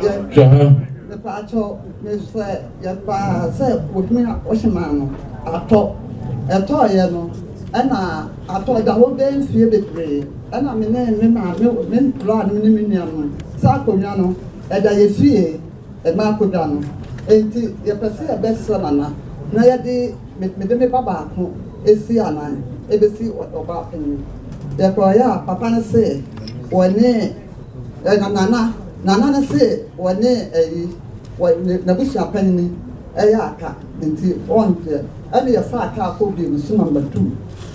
Hwɛ ha. Mepaakyɛw, mesrɛ yɛ paa sɛ wɔtumi ɔhyemaa no atɔ. Ɛtɔɔyɛ no, ɛna atɔ da hɔ bɛyɛ mfie bebree. Ɛna me ne me maame, me bra no ne me nua no, saa akonnwa no, ɛda yɛ fie, ɛma akonnwa no. Enti yɛpɛ sɛ yɛbɛsrɛ Nana na yɛde mede me ba baako esi anan ebesi ɔbaa panyin. Yɛkɔɔyɛ a papa no se wɔne ɛna nana nana no se wɔne ɛyi wɔ n'abusua panyin ɛyɛ aka nti ɔnteɛ. Ɛna yɛfaa kaa kɔ bi nso number 2.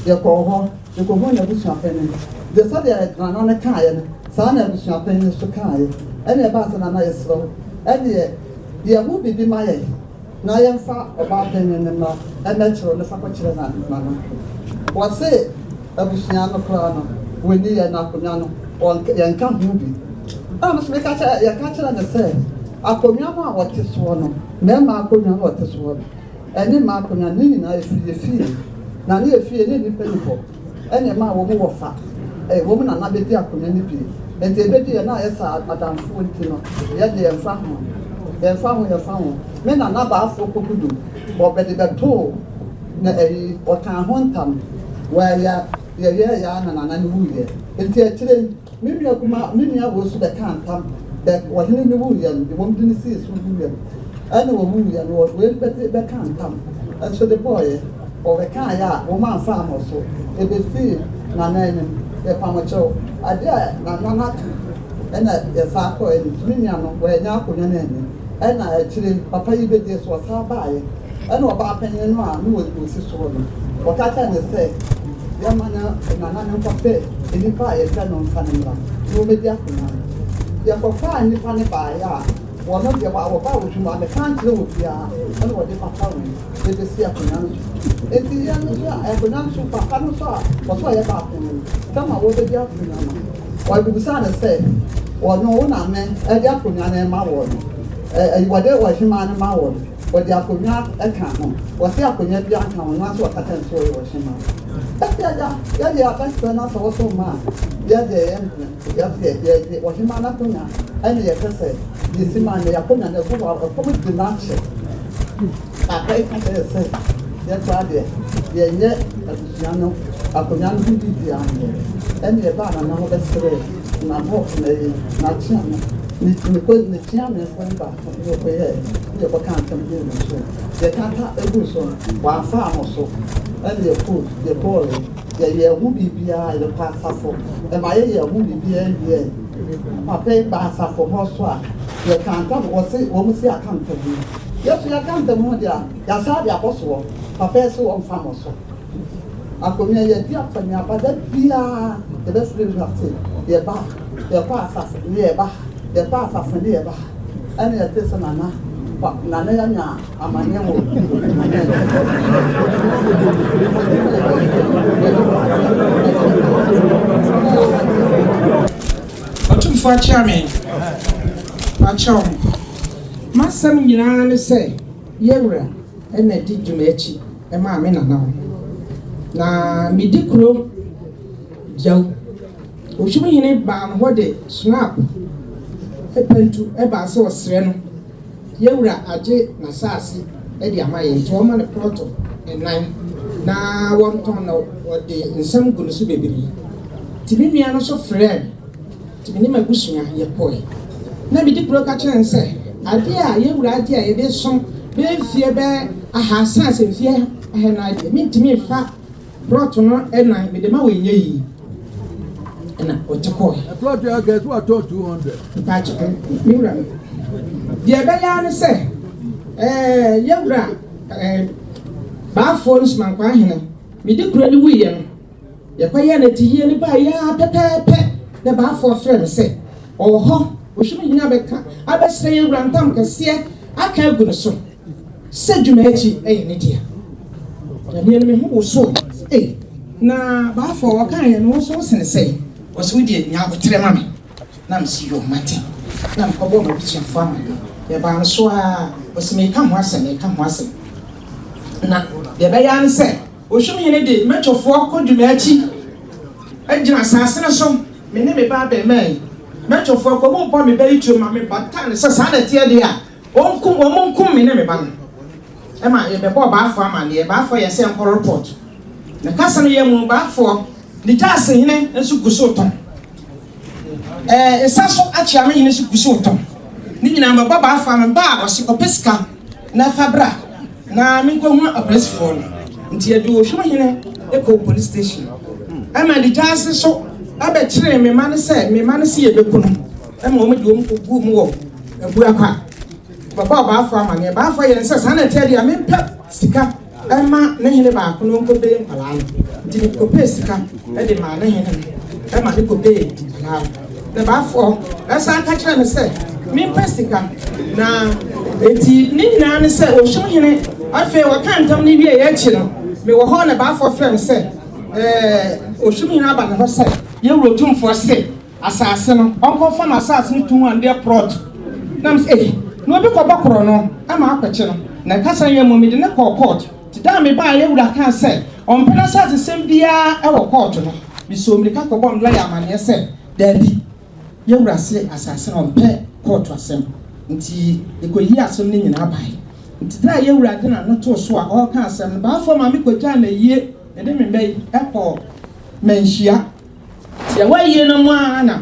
Yɛkɔɔ hɔ yɛkɔhu n'abusua panyin. Deɛ sɛdeɛ nana no kaeɛ no saa na abusua panyin nso kaeɛ. Ɛna ɛbaa sɛ nana yɛsrɛ wo ɛneɛ yɛho biribi ma yɛ na yɛmfa ɔbaa panyin no mmra ɛmɛkyerɛw ne fa kɔkyerɛ nana. Wɔse abusua no koraa no wɔni yɛn akonnwa no yɛnka ho bi. Ɛna nso meka kyerɛ yɛka kyerɛ no sɛ akonnwa no a wɔte soɔ no, mmarima akonnwa no a wɔte soɔ no ɛne mmaa akonnwa ne nyinaa efiri yɛ fie na ne yɛ fie ne nnipa ni hɔ ɛna mmaa wɔn wɔ fa wɔn nana bɛdi akonnwa no bi nti ebedi yɛ na ayɛ sɛ adamfoɔ nti no yɛde yɛmfa ho yɛmfa ho yɛmfa ho. Me nana baafoɔ kokudu wɔbɛde bɛtoo na ɛyi ɔka ho ntam wɔyɛ yɛyɛ yɛ ana nana no wuyɛ nti akyire me nua kuma me nua wɔ so bɛka ntam bɛ wɔhene no wuyɛ no de wɔn de ne sii so wuyɛ no ɛna wɔn wuyɛ no wɔn bɛde bɛka ntam ɛso de bɔɔyɛ wɔbɛka ayɛ a wɔn amfa amɔ so ebesi nana anim yɛpam kyɛw adeɛ a nana n'aka ɛna yɛsa akɔ anim me nua no wɔanya akonnwa no anim ɛna akyire papa yi bɛdie so ɔsan baayɛ ɛna ɔbaa panyin no a ne wɔ osi soɔ no wɔka kyerɛ ne sɛ yɛma no nana no nkɔpɛ nnipa a yɛfrɛ no mfa no mmra na wɔmɛdi akonnwa no. Yɛkɔfaa nnipa no baayɛ a wɔno deɛ wɔba a wɔtwam amɛka nkyerɛ wɔ biara ɛna wɔde papa wei yɛbɛsi akonnwa no so. Nti yɛn no so a akonnwa no so papa no so a wɔso a yɛ baako no sɛma wɔbɛdi akonnwa no wɔbisa no sɛ wɔno wo na me ɛde akonnwa no ma wɔ no ɛ wɔde ɔhemaa no ma wɔ no wɔde akonnwa ɛka ho wɔsi akonnwa bi anka ho na nso wɔkata nso wɔyɛ ɔhemaa ɛsi agya yɛde abɛsrɛ na sɛ wɔso ma a yɛde yɛ mpene yɛde yɛde ɔhemaa no akonnwa ɛna yɛpɛ sɛ yɛsi ma no yɛakonnwa no ɛgu hɔ ɛkɔm di n'akyɛ papa yi ka kyerɛ sɛ yɛkora deɛ yɛnyɛ abusua no akonnwa no ho bibi anyɛ ɛna yɛbaa nana ho bɛsrɛ nabɔ n'ayi n'akyea no ne ne kɔ ne kyea mmiɛnsa no baako ne yɛkɔyɛ ne yɛkɔka nsɛm gu ne so yɛkata egu so no wamfa ano so ɛna yɛkɔ yɛkɔɔɛ yɛyɛ ho biribiara yɛkɔ asafo ɛma yɛyɛ ho biribiara wie papa yi ba asafo hɔ so a yɛka ntam wɔse wɔn si aka ntam yi yɛso yɛka ntam ho deɛ a yɛasa de abɔ soɔ papa yi so wɔmfa mo so akonnwa yɛdi akɔneaba da biara yɛbɛfiri ase yɛba yɛkɔ asafo ne yɛba yɛkɔ asafo ne yɛba ɛna yɛte sɛ nana nana yɛnya amanneɛ wɔ nana. Ɔtumfoɔ akyea me wakyɛw m'asɛm nyinaa ne sɛ yɛwura ɛna di dwuma akyi ɛmaa me nana ho na medi kuro gyaw Ohwimhene baa me hɔ de snap pantu ɛbaa sɛ ɔsrɛ no yɛwura agye n'asase de ama yɛn nti wɔma no plot 4 na wɔntɔn na wɔde nsɛm gu no so bebree nti me nua no so frɛɛ me nti me ne m'abusua yɛkɔe na medi kuro ka kyerɛ no sɛ adeɛ a yɛwura agye a yɛde som bɛyɛ mfie bɛyɛ 300 sɛ mfie 400 deɛ mentumi mfa plot no 4 mede ma wɔnyɛ yie ɛna ɔte kɔe. Plot yɛ kɛ so atɔ 200. Mpakyɛ me wura deɛ ɛbɛyɛ ara ne sɛ yɛwura baafoɔ no somankwa ahene mede kuro no wuyɛ no yɛkɔyɛ no ti yie no baa yɛ pɛpɛɛpɛ na baafoɔ frɛ me sɛ ɔwɔ hɔ Ohwimhene abɛka abɛsrɛ yɛwura ntam kɛseɛ aka agu no so sɛ dwuma akyi ɛyɛ ne dea na meɛ no me ho woso ei na baafoɔ wɔkaeɛ no wo so wo sene sɛ wɔsɛ wo deɛ nya aboterɛ ma me na mesi yɛ mate na mekɔbɔɔ m'abusuafoɔ ama yɛbaa no so a wɔsɛ meka ho asɛm meka ho asɛm na deɛ ɛbɛyɛ ne sɛ Ohwimhene de mɛtɔfoɔ kɔ dwuma akyi agyina asase no so me ne me ba abɛɛmaa yi. Mɛtwofoɔ kɔ ɔmo bɔ me ba yi tuo ma me bataa no sɛ saa na ɛteɛ deɛ a, ɔnkum, ɔmo nkum me ne me ba no. Ɛma yɛbɛbɔɔ Baafoɔ amaneɛ. Baafoɔ yɛɛ sɛ yɛnkɔ report. Na kasa no yɛ mu Baafoɔ ne Gyaasehene nso gu so retɔn. Ɛɛ nsa so Akyeame hene nso gu so retɔn. Ne nyinaa mebɔ Baafoɔ ama me ba a ɔse kɔpɛ sika na fa bra na menkɔhunu apolisifoɔ no. Nti yɛde Ohwim hene kɔɔ police station. Ɛma ne Gyaase so bɛkyeree me mma no sɛ me mma no se yɛbɛku no. Ɛma wɔde wɔn kɔguu mu wɔ Abuakwa. Wɔbɔɔ Baafoɔ amaneɛ. Baafoɔ yɛɛ no sɛ saa na ɛteɛ deɛ a mempɛ sika mma ne hene baako na ɔnkɔbee nkwadaa no. Nti mekɔpɛɛ sika de maa ne hene no ma no kɔbee nkwadaa no. Na Baafoɔ san ka kyerɛɛ me sɛ mempɛ sika na enti ne nyinaa ne sɛ Ohyem hene. Afei wɔkaa ntam no wieeɛ akyi no, mewɔ hɔ na Baafoɔ frɛɛ me sɛ Ohyem hene aba ne hɔ sɛ yɛn wura Otumfoɔ se Asase no, ɔnkɔfa m'asase no 200 prɔt. Na mese, Ei, na obi kɔbɔ korɔno ama akɔkye no. Na kasa yɛ mu, mede no kɔɔ kɔɔto. Nti da a mebaeɛ, wura kaa sɛ ɔmpɛ n'asasesɛm biara wɔ kɔɔto no. Mesɔɔ mmirika kɔbɔɔ me lɔya amanneɛ sɛ, Dabi, yɛn wura se asase no ɔmpɛ kɔɔto asɛm. Nti yɛkɔyii asɛm no nyinaa baeɛ. Nti berɛ a yɛn wura de n'ano too so a ɔreka asɛm no, Baafoɔ maame kɔgyaa no ayie. Mede me mma yi kɔɔ Manhyia. Nti ɛwɔ ayie no mu ara na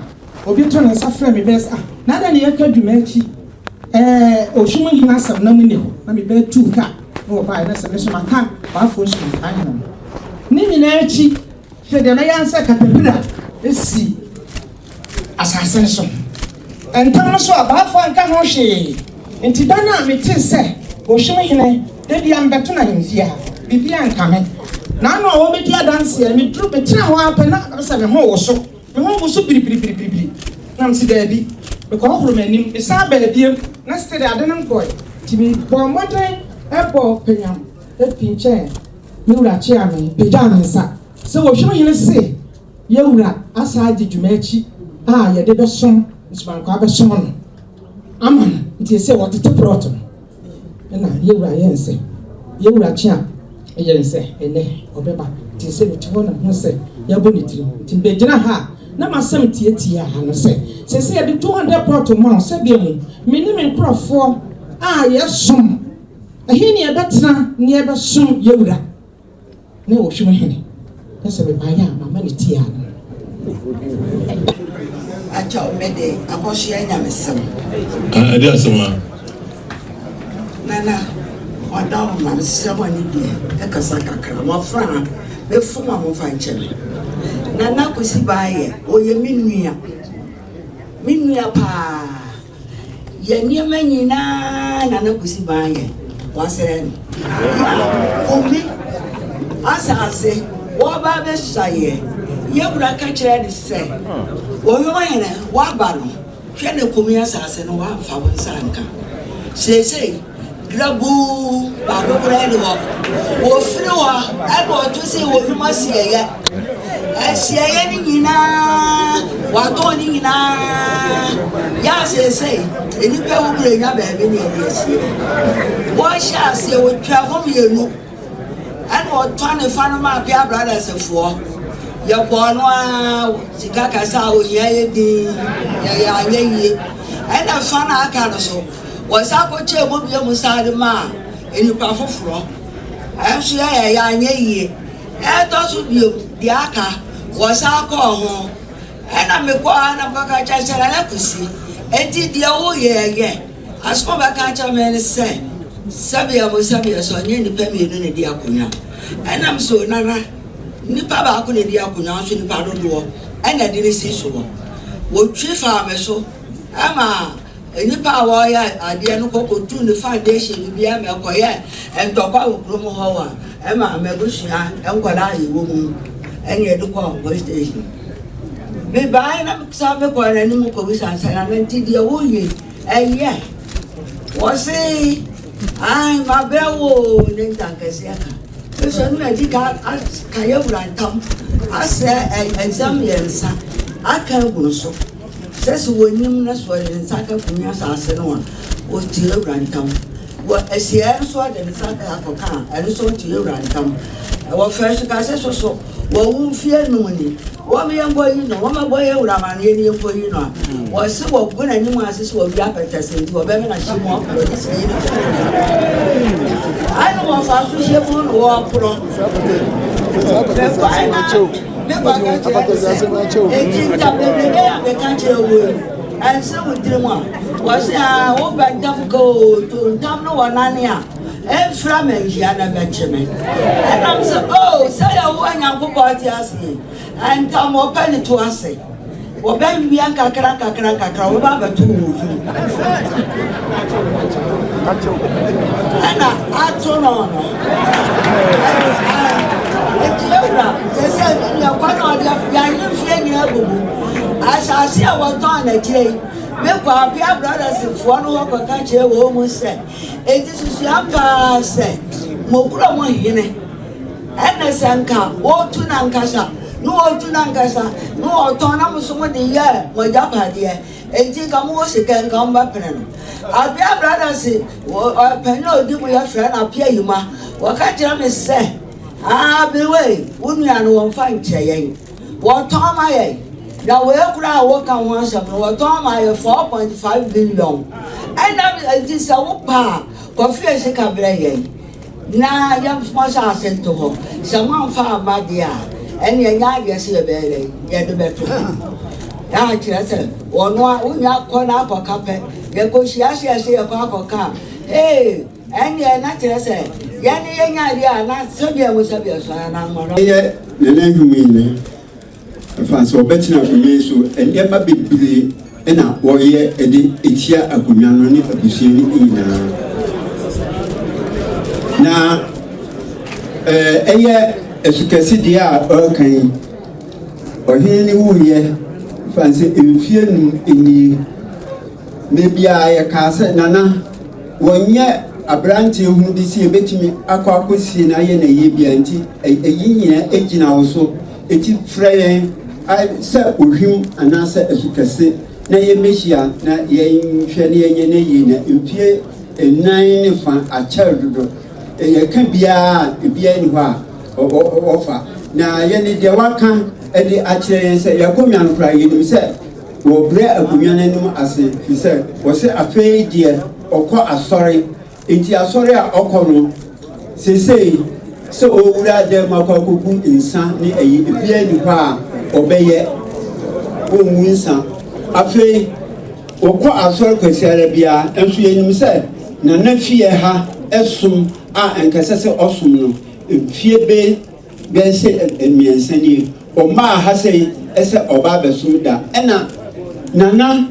obi to ne nsa frɛ me bɛɛ sɛ, ah, na adɛn na yɛka dwuma akyi ɛɛ Oshim hene asɛm na monni hɔ, na me bɛɛ tuu ka na wɔbaeɛ na sɛ me nso maka Baafoɔ nsuo nkaa hene no. Ne nyinaa akyi, hwɛ deɛ mɛyɛ ara sɛ katapila si asase no so. Ntam no so a, Baafoɔ anka ho hwee. Nti da no a metee sɛ Oshim hene da bi a mebɛto no ahemfie ha, biribi anka me. Na ano a wɔbɛdi adanseɛ, meduru, metenaa hɔ ara pɛ na sɛ me ho woso, me ho woso biribiribiribiri. Na mese daabi, mekɔhohoro m'anim, mesan baa bio na still ade no nkɔe. Nti mebɔɔ mmɔden bɔɔ panyam pinkyɛɛ me wura kyeaa me, pagyaa me nsa sɛ Oshim hene se Yɛn Wura asan agye dwuma akyi a yɛde bɛsom nsomankwaa bɛsom no ama no nti ɛsɛ wɔtete prɔt no ɛna yɛn Wura yɛn sɛ yɛn Wura kye a yɛn sɛ ɛnɛ ɔbɛba nti sɛ mete hɔ na mehu sɛ yɛabɔ ne tirim nti mebɛgyina ha a na m'asɛm tiatia ha no sɛ sɛ yɛde 200 prɔt ma wo sɛdeɛ mu me ne me nkurɔfoɔ a yɛsom ɛhe ne yɛbɛtena ne yɛbɛsom yɛn Wura. Ne ɔhwim hene na sɛ mebaeɛ a mama ne ti ano. Akyɛw mede akɔsoa nyamesɛm. Ah, ɛde asɛm a. Nana, ɔda wo ma mesrɛ mo ne deɛ ɛkasa kakra mɔfra ha mefom a momfa nkyɛ me. Nana Kwesi Baayɛ ɔyɛ me nua, me nua paa. Yɛ nneɛma nyinaa Nana Kusi ban yɛ wasɛɛ no ya kumi asase wɔba abɛsua yɛ yɛ wura ka kyerɛ ne sɛ wɔyɛ hene waba no hwɛ ne kumi asase no wamfa wo nsa nka seesei Grabuu baako koraa nni hɔ. Wɔfiri hɔ ɛna ɔto sɛ wɔnum asieeɛ. Asieeɛ no nyinaa, wɔatɔn ne nyinaa. Yɛ a seesei, nnipa wu berɛ nya baabi ne yɛde asie. Wɔhyɛ aseɛ, wɔtwa hɔ mmienu. Ɛna ɔtɔ ne fa no maa Pia Brothers foɔ. Yɛbɔɔ no ara sika kasa a ohia yɛ din, yɛyɛ anyɛ yie. Ɛna fa no aka no so, Wɔsan kɔkyɛɛ mu bio san de maa nnipa foforɔ. Ɛnso yɛyɛeɛ anyɛ yie. Ɛtɔ so bio, deɛ aka, wɔsan kɔɔ ho. Ɛna mekɔɔ ha na mekɔka kyerɛ sɛ Nana Kwesi, enti deɛ woyɛ yɛ. Asɛm a ɔbɛka akyerɛ me ne sɛ, sɛbeɛ mo sɛbeɛ sɛ ɔnyɛ nnipa mmienu na ɛdi akonnwa. Ɛna me sɛ, Nana, nnipa baako na ɛdi akonnwa nso nnipa dodoɔ ɛna ɛde no si soɔ. Wɔtwi faa me so ɛma Nnipa a wɔreyɛ adeɛ no kɔ kɔtuu ne foundation no bi ma ɛkɔyɛɛ ntɔkwa wɔ kurom hɔ a ɛma m'abusua nkwadaa a yɛwɔ mu ɛne yɛde kɔɔ police station. Mebaeɛ na san mekɔɔ n'anim kɔbisa sɛ na nti deɛ woyɛ ɛyɛ wɔse ai mabrɛ wo ne ntankɛseɛ ka mesɔ no adi ka ka yɛwura ntam asrɛ ɛnsɛm mmiɛnsa aka agu no so. Sɛ sɛ wɔnim na sɛ ɔde ne nsa ka kumi asase no a, ɔtua wura ntam. Wɔ asieɛ nso ɔde ne nsa ka akɔka a, ɛno nso ɔtua wura ntam. Wɔ fɛ so kase so so, Wawu mfeɛ num ni. Wɔn yɛnkɔ yi no, wɔmmɛbɔ yɛn wura amaneɛ ne yɛnkɔ yi no a, wɔse wɔgu n'anim ase sɛ wɔwia apɛtɛsɛ nti wɔbɛme no ahye mu ɔporɔ de sɛ yi no. Ɛne wɔfa so hyɛ mu no wɔporɔ. Mekɔe na me kɔ ka kyerɛ no sɛ, enti ntam bebrebe a meka kyerɛ wo yi, ɛnsene wo tirim a? Wɔse a wopɛ ntam ka oo, to ntam no wɔ nane a. Ɛmfra me nhyia na ɛbɛkye me. Ɛnam sɛ, oh, sɛ Yehowa Nyankopɔn te ase yi, ntam wɔpɛ ne to ase. Wɔbɛwia nkakra nkakra nkakra, wɔbɛba abɛto wɔ fi. Ɛna ato no no. Enti ewura, sɛ sɛ ne nua kwan a ɔde yɛayere mfie nyinaa abubu. Asase a wɔtɔn n'akyire yi, mekɔ Apia Brothers foɔ no hɔ kɔka kyerɛ wɔn mu sɛ, Enti susua paa sɛ mo kurom hene ɛna sɛ nka wɔtu n'ankasa na wɔtu n'ankasa na wɔtɔn na mo nso mo de yɛ mo agyapadeɛ enti nka mo wɔ sika nka mo bɛpene no. Apia Brothers ɔpanyin a ɔdi mu yɛfrɛ no Apia Yima wɔka kyerɛ me sɛ aa Aberewa wo nua no wɔmfa nkyɛ yɛn. Wɔtɔn ma yɛn. Na wei koraa a woka ho asɛm no, wɔtɔn ma yɛ 4.5 billion. Ɛna nti sɛ wopɛ a, kɔfe sika brɛ yɛn na yɛmfa asase nto hɔ. Sɛ moamfa amma deɛ a, ɛne ɛnyɛ adeɛ sɛ yɛbɛyɛ dɛn, yɛde bɛto hɔ. Na kyerɛ sɛ, wɔno a wonya kɔ na akɔka pɛ, yɛkɔhyia sɛ yɛsɛ yɛkɔ akɔka a, ee, Ɛnneɛ na kyerɛ sɛ yɛne yɛnya adeɛ a na sɛdeɛ mo sɛdeɛ so ara na mo no. Ɛyɛ Nana Ahumi no fa sɛ ɔbɛtena akonnwa yi so nneɛma bebree na wɔyɛ de etia akonnwa no ne abusua no nyinaa. Na ɛyɛ asukɛse deɛ a ɔreka yi, ɔhene no wuyɛ fa sɛ mfie num nie. Na biara yɛkaa sɛ Nana Wɔnyɛ aberanteɛ hunu bi sɛ yɛbɛtumi akɔ akɔsie no ayɛ no ayie biara nti ɛyi nyinaa gyina wo so. Enti frɛ yɛn sɛ ohwim anaasɛ asukɛse na yɛmmɛhyia na yɛnhwɛ na yɛnyɛ no ayie na mfie nnan ne fa akyɛre dodo. Yɛka biara a ebiara nni hɔ a wɔfa. Na yɛne deɛ waka de akyerɛ yɛn sɛ yɛakɔnnwa no koraa yɛnim sɛ Wɔbrɛ akonnwa no anim ase firi sɛ wɔse afei deɛ ɔkɔ asɔre, enti asɔre a ɔkɔ no seesei sɛ ɔwura dan mu akɔ akɔgu nsa ne ayi ebiara nni hɔ a ɔbɛyɛ, ɔngu nsa. Afei wɔkɔ asɔre Kwasiada biara nso yɛnim sɛ Nana fie ha som a anka ɛsɛ sɛ ɔsom no mfie bɛ Bɛyɛ sɛ mmiɛnsa nie, ɔmmaa ha sɛi sɛ ɔba abɛsom da. Ɛna Nana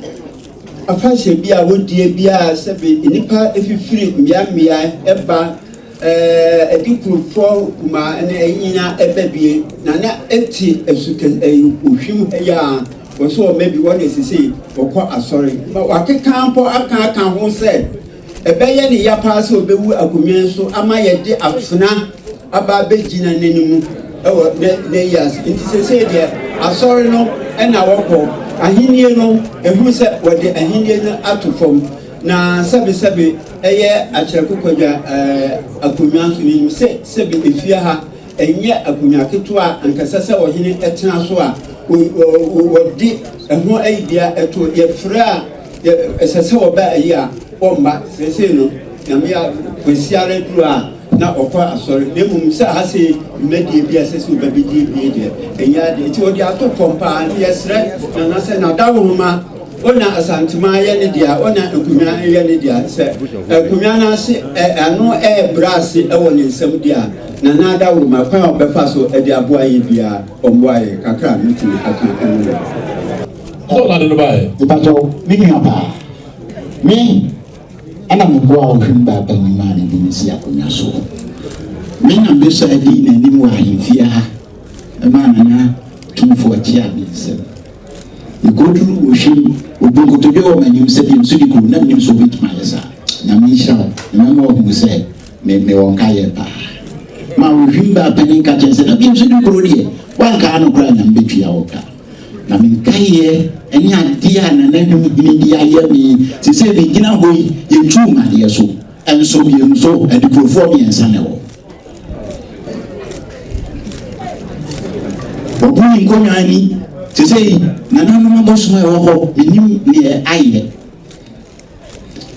afahyɛ bi a wɔdie biara sɛbe nnipa fifiri mmeammea ɛba ɛɛ adikurofoɔ kumaa ne ɛyi nyinaa ɛba bie. Nana ɛte asu kɛ ɛyi ohwim ha yi a wɔsɛ ɔma bi wɔde sesei wɔkɔ asɔre. Ma wakeka mpo aka aka ho sɛ Ɛbɛyɛ no ya paa sɛ obewu akonnwa yi so ama yɛde afena aba abɛgyina n'anim wɔ n'ayi ase. Nti seesei deɛ asɔre no na wɔkɔ, ahennie no, ɛhunu sɛ wɔde ahennie no ato fam. Na sɛbesɛbe ɛyɛ akyerɛkokwadwa akonnwa nso, menim sɛ sɛbe efie ha ɛnyɛ akonnwa ketewa a anka ɛsɛ sɛ ɔhene tena so a wɔde ɛho ayibea to. Yɛfrɛ a Ɛsɛ sɛ ɔba ayi a ɔmma. Seesei no, Nyame a Kwasiara duru a na ɔkɔ asɔre, na mmom sɛ ha sei dwumadie bi a ɛsɛ sɛ ɔba bɛdie bie deɛ, ɛnyɛ adeɛ. Nti ɔde ato fam paa. Nti yɛsrɛ Nana sɛ n'adawoma ɔna Asanteman yɛ ne dea, ɔna Nkonwa yɛ ne dea. Sɛ Nkonwa no ase ano ɛrebrɛ ase wɔ ne nsam deɛ a, Nana adawoma kwan a ɔbɛfa so de aboa yɛ biara, ɔmmoa yɛ. Kakra a mɛtumi aka ɛno no. Sɛ ɔna de no baeɛ. Mepakyɛw, me nua baa, me na meboaa ɔhwem baa panyin maa no de no sii akonnwa so. Me na mesan dii n'anim wɔ ahemfie ha maa Nana Tumfoɔ kyeaa me nsam. Mekoduruu Ohwim, obuu nkotodwe wɔ m'anim sɛ bio Sodikuw, na minnim sɛ obetumi ayɛ saa. Nyame nhyira wo, na mɛma woahu sɛ me mewɔ nkaeɛ paa. Maa Ohwim baa panyin ka kyerɛɛ no sɛ, na bio Sodikuw deɛ, woankaa no koraa a Nyame betua wo ka. Na me nkaeɛ ne adeɛ a nananom hene de ayɛ me seesei megyina hɔ yi, yɛtuu me adeɛ so nso mmienu so, adikurofoɔ mmiɛnsa na ɛwɔ. ne nkonnwa ani. Sesei nananom abosom a ɛwɔ hɔ, mennim neɛ ayɛ.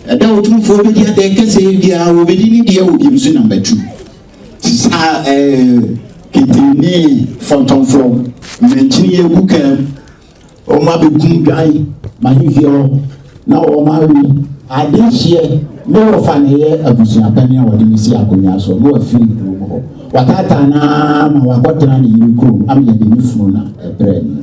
Ɛda a Otumfoɔ bɛdi adɛn kɛsɛɛ biara, wɔbɛdi ne deɛ wɔ Biamsu Number 2. Saa ɛɛ kete ne fɔntɔmfrɔm mmankyini yɛ gu kaa mu. Wɔn abɛkum dwan m'ahemfie hɔ na wɔn awe adehyeɛ. Me wɔfa na ɛyɛ abusuapanin a wɔde me si akonnwa so na wafiri kurom hɔ. Wataataa no ara ma wakɔtena ne yere kurom ama yɛde ne funu na ɛbrɛɛ no.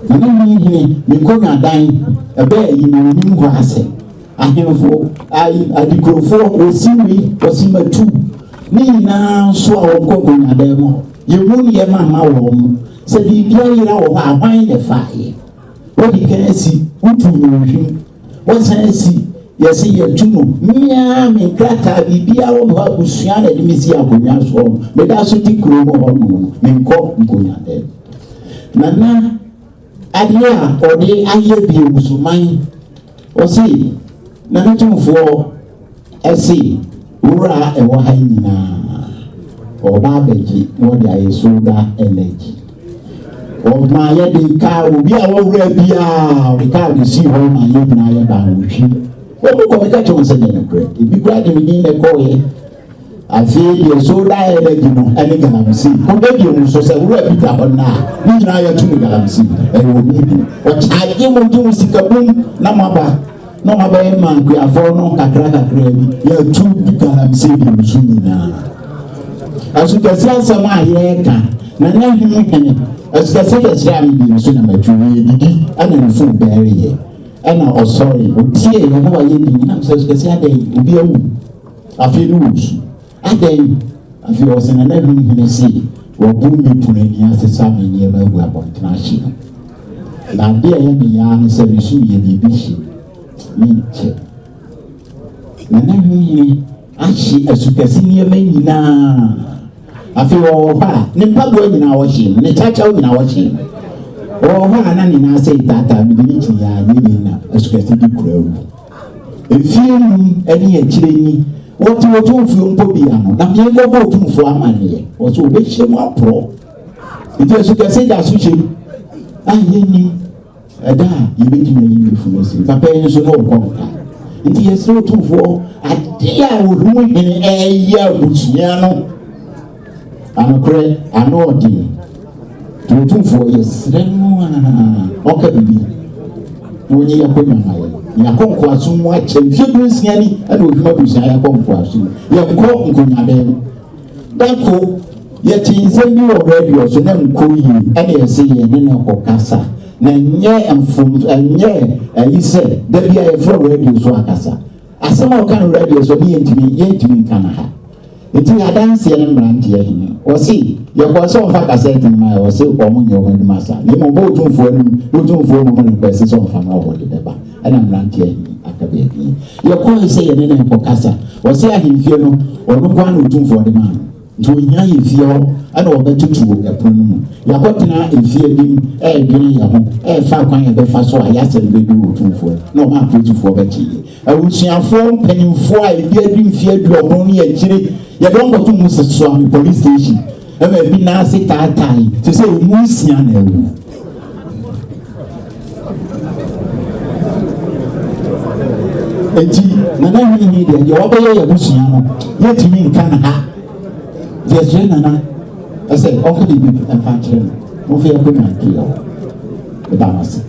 Na ne hene hene me nkonnwa dan ɛbɛɛ yi na onim hɔ asɛ. Ahemfo, ayi, adekurofoɔ, wɔsi wei, wɔsi matu, ne nyinaa nso a wɔkɔ nkonnwadan mu hɔ. Yɛmu nneɛma mma wɔn. Sɛ biribi ayera wɔ hɔ a, hwan na ɛfaeɛ? Wadi kan asi, wotu no nhwim. Wasan asi, yɛse yɛtu no. Me ara me nkrataa, biribiara wɔ me hɔ, abusua na ɛde me si akonnwa soɔ no. Meda so te kurom hɔ nom no, menkɔ nkonnwadan mu. Nana, adeɛ a ɔde ayɛ bio nso man Ɔse, Nana Tumfoɔ se wura a ɛwɔ ha yi nyinaa ɔba abɛgye na ɔde ayɛ solar energy. Ɔma yɛde kaa obi a wɔwura biara ɔde kaa bɛsii hɔ ma yɛn nyinaa yɛbaa wɔhwi. Wɔn kɔ meka kyerɛ wɔn sɛ nyɛ nokorɛ. Ebi koraa de me din na ɛkɔɔyɛ. Afei deɛ solar energy no ne galamsey. Kɔhwɛ bio nso sɛ wura bi da hɔ nnɛ a, ne nyinaa yɛto no galamsey. Ɛyɛ obi bi. Ɔkyaagye mo gye mo sika bum na moaba na moabɛyɛ ma akuafoɔ no kakra kakra bi. Yɛatu galamsey bio nso nyinaa. Asukɛse asɛm a yɛreka na na hene hene asukɛse bɛsraa me bio nso na matu yɛdidi ɛna ne fon bɛreyɛ ɛna ɔsɔre ɔtie yɛ na wayɛ din nam sɛ asukɛse adɛn obi awu. Afei no wosu. Adɛn? Afei ɔse Nana Hwim hene se wabu me pono ani asesa me nneɛma agu abɔntene ahye no. Na adeɛ a ɛyɛ me yaa ne sɛ me so yɛ biribi hye menkyɛ. Nana Hwim hene ahye asukɛse nneɛma nyinaa. Afei ɔwɔ hɔ a ne mpaboa nyinaa wɔhye no, ne kyawkyaw nyinaa wɔhye no. Ɔwɔ hɔ a na ne nan ase retaataa mede ne kyini a nyɛ yie na asukɛse de kura awu. Mfeɛ num ne akyire ni, wɔte Otumfoɔ mpo bi ano, na menkɔbɔ Otumfoɔ amanneɛ. Wɔsɛ wɔbɛhyɛ mu aporɔ. Nti asukɛse da so hyɛ mu a yɛnnim ɛda a yɛbɛtumi ayi ne funu asiri. Papa yi nso na ɔkɔ nka. Nti yɛsrɛ Otumfoɔ, adeɛ a Ohum hene ɛreyɛ abusua no, Anokorɛ, ano ɔden. Nti Otumfoɔ, yɛsrɛ no a ɔnka biribi na ɔnyi yɛn akonnwa ma yɛn. Na yɛakɔ nkoasom mu akyɛ mfeɛ 60 ni ɛna Ohwim abusua yɛakɔ nkoasom mu. Yɛnkɔ nkonnwadan mu. Da ko, yɛtee nsɛm bi wɔ radio so na nkɔ yie ɛna yɛse yɛne no kɔkasa. Na ɛnyɛ mfom, ɛnyɛ ayi sɛ da bi a yɛfrɛ radio so akasa. Asɛm a ɔka no radio so no yɛntumi, yɛntumi nka no ha. Nti adanseɛ no mmeranteɛ he, ɔse, yɛkɔɔ sɛ ɔmfa kasɛɛte no ma yɛ, ɔse ɔmo nyɛ ɔmo adwuma saa, na mmom ɔbɔ Otumfoɔ anim, na Otumfoɔ mmom request sɛ ɔmfa mmra ɔde bɛba. Ɛna mmeranteɛ he aka baabi. Yɛkɔɔe sɛ yɛne no rekɔkasa, ɔse ahemfie no, ɔno nkoaa na Otumfoɔ de maa no, nti ohia ahemfie hɔ na ɔbɛtoto ɛpono no mu. Yɛakɔtena efie anim ɛɛdwene yɛ ho, ɛɛfa kwan a yɛbɛfa so a y'asɛm bɛduru Otumfoɔ, na ɔma apolisifoɔ bɛkye yɛ. Abusuafoɔ mpanimfoɔ a ebi adi mfeɛ aduɔkron ne akyire, yɛde wɔn kɔto mu Suame Police Station ma ebi nan ase taatae te sɛ emu nsia na awu. Enti Nana Hwihwi deɛ deɛ ɔbɛyɛ yɛ abusua no yɛntumi nka no ha. Deɛ kyerɛ Nana ɛsɛ ɔnka biribi mfa nkyerɛ no. Momfa yɛnkɔ Nyantoyɛ hɔ. Meda mo ase.